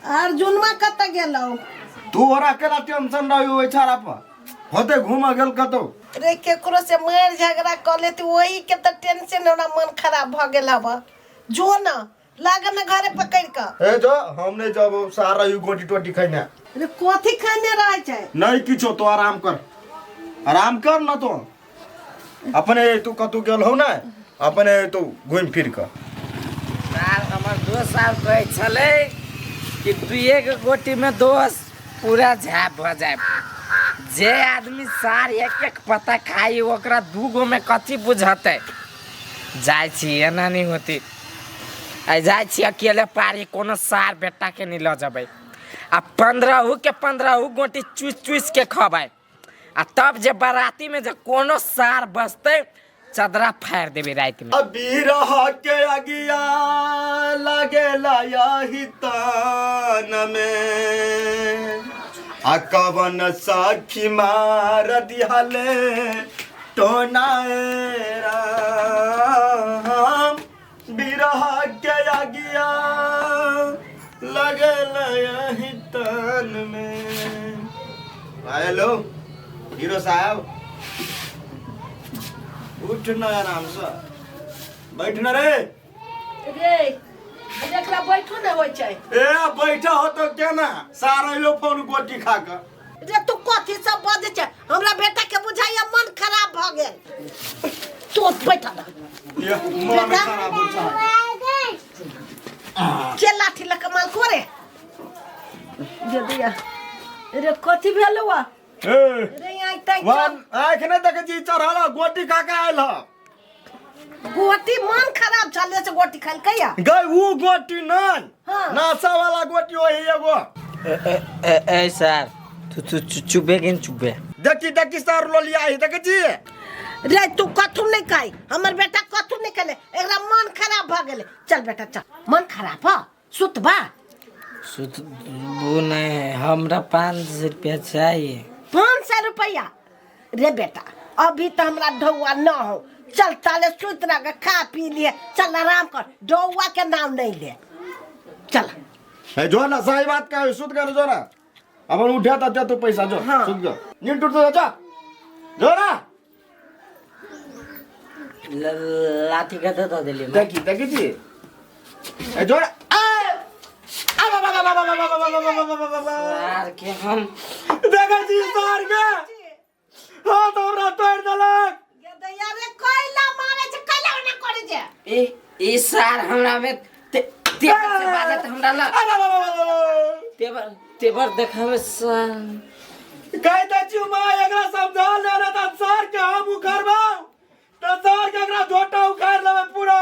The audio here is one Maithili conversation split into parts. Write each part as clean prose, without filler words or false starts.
अर्जुनमा कतऽ गेलौ? तू ओरा केना टेंशन रही ओहि छाड़ा पर होते घूम गेल कतौ। रे केकरो से मारि झगड़ा कऽ लेती ओही के तऽ टेंशन हमरा मन खराब भऽ गेल हब। जो न लागल न घरे पकड़ कऽ। ए जो हम नहीं जब सारा you गोटी टोटी खैने। रे कथी खाने रहै छै? नहीं किछो, तो आराम कर, आराम कर न तो अपने तू कतू गेल हो ना अपने तू घूम फिर कऽ। साल हमर दोस्त साल कहै छलै कि दुइए गो गोटीमे दोस पूरा झाप भऽ जाय। जे आदमी सार एक एक पत्ता खाई ओकरा दू गो में कथी बुझतै। जाइ छी एना नहि होती, आइ जाइ छी अकेले पारी, कोनो सार बेटा के नहि लऽ जेबै। आ पंद्रहु के पंद्रहु गोटी चूसि चूसि के खबै, आ तब जे बराती में जे कोनो सार बचतै चदरा फाड़ि देबै राति में। बिरह के अगिया लगेला यही तान में, आ कवन साखी मार दिहले टोनाए राम। बिरह के अगिया लगेला यही तान में। हेलो हीरो साहब, उठ न आराम से बैठ न रे। रे एकरा बैठो ने होइ छै। ए बैठा हो तो केना सारा लो फोन गोटी खा के। रे तू कथी सब बजै छै? हमरा बेटा के बुझाइया मन खराब भ गेल। तू बैठा रह। ये मन खराब हो छै। के लाठी लऽ कऽ मालको रे? दे दिया। रे कथी भेलौ आ? ए रे आइ तक वन आँख नहि देखै छी चढ़ल गोटी खा के आयल ह। गोटी मन खराब छले से गोटी खेलकै या? गई ऊ गोटी नहीं। हाँ। नासा वाला गोटी वही एगो। ए ए ए, ए सर तू तू चुबे के चुबे। देखी देखी सर लोलिया ही देखै छी। रे तू कथू नहीं खाई, हमर बेटा कथू नहीं खेले, एकरा मन खराब भ गेले। चल बेटा चल, मन खराब ह सुतबा। सुतबू नहीं, हमरा 500 रुपया चाहिए। 500 रुपया? रे बेटा अभी तो हमरा ढौआ न हो, चल ताले सुत रह के खा पी लिए, चल आराम कर, ढौआ के नाम नहीं ले। चल ए जो ना सही बात कहे, सुत कर जो ना अपन उठा त दे तू पैसा जो। हाँ। सुत जो नींद टूट तो जा जो ना। लाठी के दे देली। देखी देखी जी ए जो ना। ए आ बा बा बा बा बा बा बा बा बा बा बा बा। सर के हम देखै छी सर के हाथ हमरा तोड़ि देलक। गदैया रे कैला मारे छै, कैला ओना करे छै? ए ई सर हमरा में तेवर से बाजत हमरा ला। आ बा बा बा बा बा। तेवर तेवर देखावे सर। कहि दै छियौ माँ एकरा समझा ले रे त सर के हम उखड़बौ त सर के एकरा झोटा उखाड़ लेबै पूरा।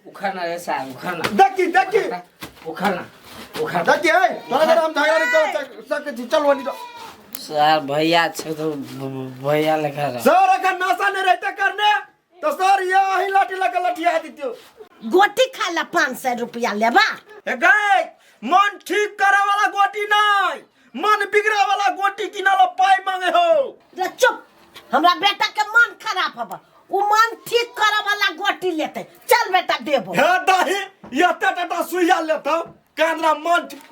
उखड़ना रे सर उखड़ना। देखी देखी उखड़ना उखड़। देखी ए तोरा जरा हम झगड़ा नहीं कर सकै छी, चल वनी। सर भैया छै तो भैया लेखा रह। सर अखन नशा नहीं रहते करने तो सर ये अही लाठी लगा लठिया दितियो। गोटी खा ला 500 रुपया लेबा। ए गए मन ठीक करे वाला गोटी नहीं, मन बिगड़े वाला गोटी किना ला पाई मांगे हो। रे चुप, हमरा बेटा के मन खराब हब, उ मन ठीक करे वाला गोटी लेते। चल बेटा देबो। हे दही ये टाटा सुइया लेतो कांदरा मन ठीक।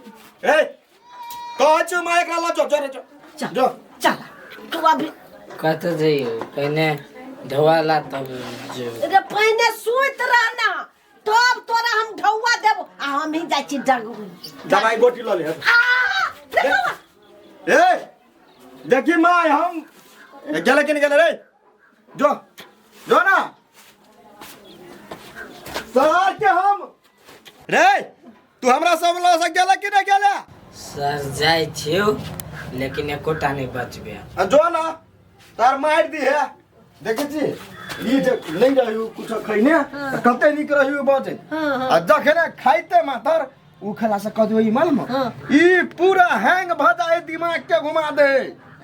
ए कहै छियौ माँ एकरा ल जो जो रे जो। चल जो। चल तू अभी कत जइयो? पहिने ढोआ तब जो। रे पहिने सुति रहना तब तोरा हम ढौआ देबो, आ हम ही जाइ छी डग दवाई गोटी ल ले। आ, देखो। ए देखी माँ हम ए, गेले कि नहीं गेले रे? जो जो ना सर के हम रे तू हमरा सब लऽ से गेले कि नहीं गेले? सर जाइ छियौ लेकिन एकोटा नहीं बचबे। आ जो ना तार मार दी है। देखै छी ई जे नहीं रहियो कुछ खैने त कते नीक रहियो बचे। आ जखने खाइते मातर उ खेला से कह दियो ई मालूम ई पूरा हैंग भ जाए, दिमाग के घुमा दे।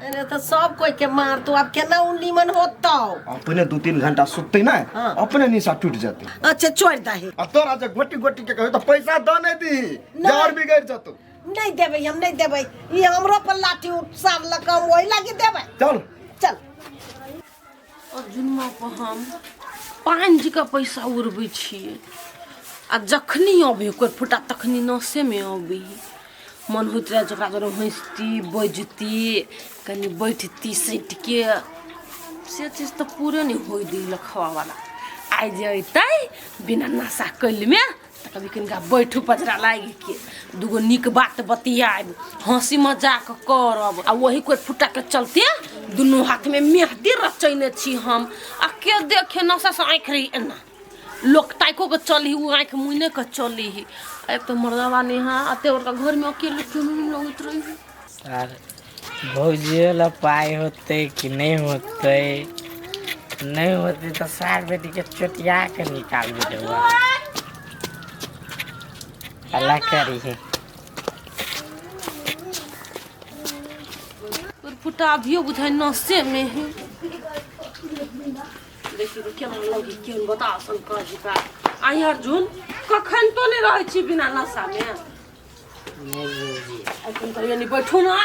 अरे तो सब कोई के मार तो अब केना उ नीमन होतौ? अपने 2-3 घंटा सुतते ना। हाँ। अपने निशा टूट जाते। अच्छा छोड़ दही। आ तोरा जे गोटी गोटी के कहियो त पैसा द नहीं दी, नहीं। और बिगड़ जतो। नहीं देबै, हम नहीं देबै, ई हमरो पर लाठी उसार लक हम ओहि लागी देबै। चल चल। अर्जुनमा पर हम पाँच का पैसा उड़बै छियै, आ जखनी अबै ओकर फुटा तखनी नशेमे अबै। मन होइत रहै जे ओकरा जरे हँसती बजती कनि बैठती सटिके से चीज तऽ पूरे नहि होइ दै लखवावला आइ जे अयतै बिना नशा कैलमे तऽ कभी कनिका बैठू पजरा लागिके दूगो नीक बात बतियाब हँसी मजाक करब आ वही कोइ फुट्टाके चलते दुनू हाथमे मेहदी रचैने छी हम आ के देखे नशासँ आँखि रही एना लोक ताको के चली उ आँखि मुने के चली ही एक तो मर्दवा नहीं है अते बड़का घर में अकेले क्यों नहीं लगैत रही सर भौजियो ला पाइ होतै कि नहि होतै नहि होतै तऽ सार बेटीके चोटिया के निकाल देबै अल्लाह करी है तोर फुटा अभियो बुझाइ नशे में है देखियौ तऽ केना लगी केहन बता शंकर जी का आइ अर्जुन कखन तो नहि रहै छी बिना नशामे नहि भौजी एखन कहियो नहि बैठू ना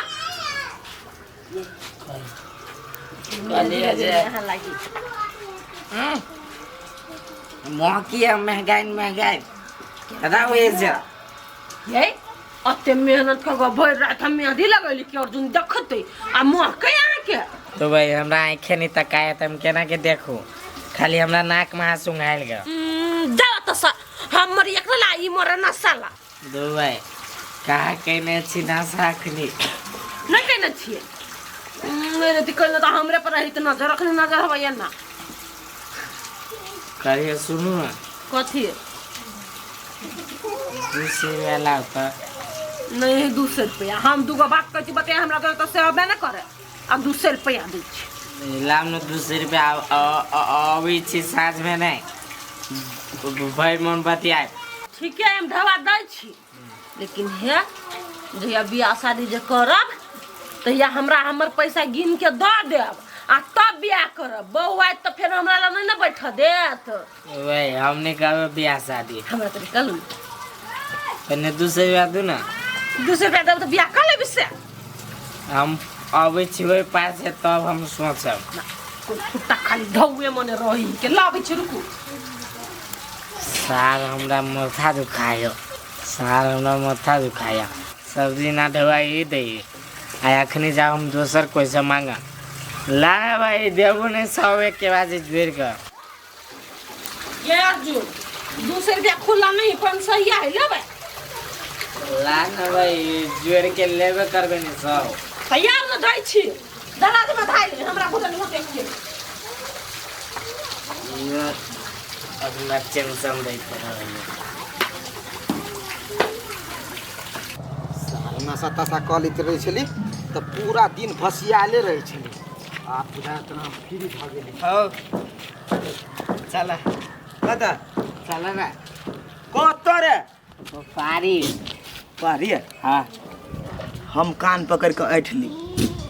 कहलियै जे यहाँ लागि महकी है महगाइन महगाइन केना होइ छै यै अते मेहनत कऽ कऽ भरि राति हम मेहदी लगैली कि अर्जुन देखतै आ महकै अहाँके तो भाई हमरा आँखे नहीं तकाया तऽ हम केना के देखू खाली हमरा नाक में हाथ सुंघायल गेल जा तऽ हमर एकरा ला ई मरे नशा ला दो भाई कहा केने छी नशा अखनी नहि केने छियै मेरे दिक्कत तऽ हमरे पर रही तऽ नजर अखनी नजर हवैया ना करिए सुनू ना कथी 200 रुपया लाओ तऽ नहीं 200 रुपया हम दूगो बात कहै छी बतिया हमरा तऽ से अबे नहि करे आ 200 रुपया दै छी लाम ने 200 रुपया अबै छी साँझमे नहि भरि मन बतियाए ठीके हम ढवा दै छी लेकिन हे जहिया बियाह शादी जे करब तहिया हमरा हमर पैसा गिन के दऽ देब आ तब बियाह करब बहू आयत तऽ फेर हमरा लग नहि ने बैठ देत वही हम नहीं करबै बियाह शादी हमरा तऽ निकलू पहिने 200 रुपया दू ने 200 रुपया देब तऽ बियाह कऽ लेबी से हम अबै छी ओहि पास से तब हम सोचब कोई कुत्ता खाली ढौए मने रही के लाबै छी रुकू सार हमरा माथा दुखायो सार हमरा माथा दुखाया सब्जी ना ढोआ ई दै आ अखनी जाओ हम दोसर कोई से मांगा ला भाई देबू नहीं सौ एक के बाद जोड़ के ये अर्जुन 200 रुपया खुला नहीं 500 है लेबै ला ना भाई जोड़ के लेबे करबे नहीं सौ तैयार न जाइ छी दराज में धाइ ले हमरा बुझल होते के यो अपना टेंशन दैत रहैए नशा तशा कऽ लैत रहै छली तऽ पूरा दिन भसियाले रहै छली आब बुझा तऽ हम फ्री भऽ गेली। हौ चल। कतऽ? चल ना। कतऽ रे? पारी। पारी? हाँ। हम कान पकड़ि कऽ ऐठली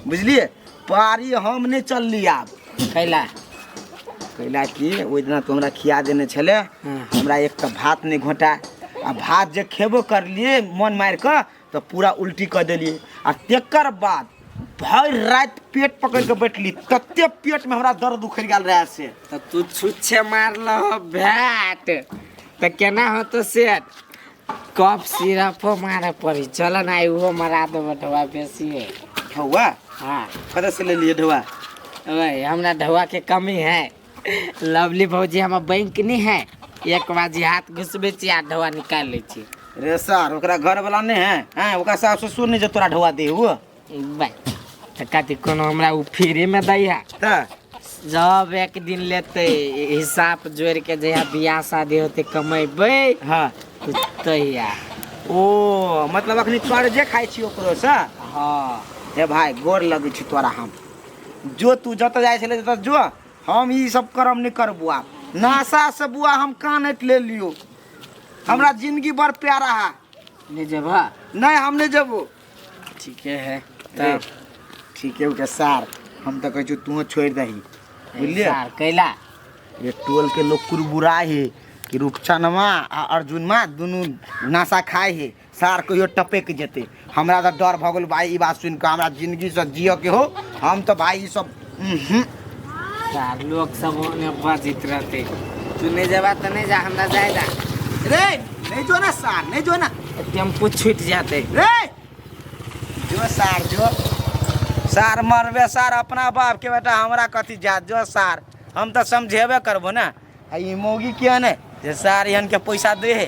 बुझलियै, पारी हम नहि चलली आब। कैला? कैला कि ओहि दिना तू हमरा खिया देने छले, हमरा एक तऽ भात नहि घोटा आ भात जे खेबो करलियै मन मारि कऽ तऽ पूरा उल्टी कऽ देलियै आ तेकर बाद भरि राति पेट पकड़ि कऽ बैठली, तते पेटमे हमरा दर्द उखड़ि गेल रहए से। तऽ तू छुच्छे मारलह भैट तऽ केना होतो सेट? कफ सिरपो मारे पड़ी। चल ना उहो मरा देबो ढौआ बेसी है। ढौआ? हाँ। कतऽ से लेलियै ढौआ? ओए हमरा ढौआ के कमी है। लवली भौजी हमर बैंक नहीं है, एक बाजी हाथ घुसबै छी आ ढौआ निकालि लै छी। रे सर ओकरा घर वाला नहीं है, हैं ओकरा सास ससुर नहीं जे तोरा ढौआ दे हुआ। बाय तऽ कथी कोनो हमरा उ फ्री में दै है? तऽ जब एक दिन लेतै हिसाब जोड़ के जहिया बियाह शादी होतै कमेबै। हाँ। तहिया। ओ मतलब अखनी कर्जे खाइ छी ओकरो से? हाँ। हे भाई गोर लगै छी तोरा हम, जो तू जतऽ जाइ छलै ततऽ जो, हम ई सब करम नहीं कर बुआ। नशा से बुआ हम कान हटि ले लियो, हमरा जिंदगी बड़ प्यारा है। नहीं जेबह? नहीं हम नहीं जेबो। ठीके है तब ठीक है ओके सार, हम तऽ कहै छियौ तू छोड़ि दही बुझलियै। सार कैला? ये टोल के लोग कुरबुरा है कि रूपचनमा आ अर्जुनमा दुनू नशा खाए है, सार कहियो टपक जेतै। हमरा तऽ डर भऽ गेल भाई ई बात सुनि कऽ, हमरा जिंदगी से जियऽ के हो, हम तऽ भाई ई सब सार लोग सब ओने बजैत रहतै, तू नहीं जेबा तऽ नहीं जा, हमरा जाय दा। रे नहीं जो ना सार, नहीं जो ना, टेम्पू छूटि जेतै। रे जो सार जो सार मरबे सार अपना बाप के बेटा हमरा कथी जात जो सार हम तऽ समझेबे करबो ने आ ई मौगी किया ने जे सार एहन के पैसा दे है।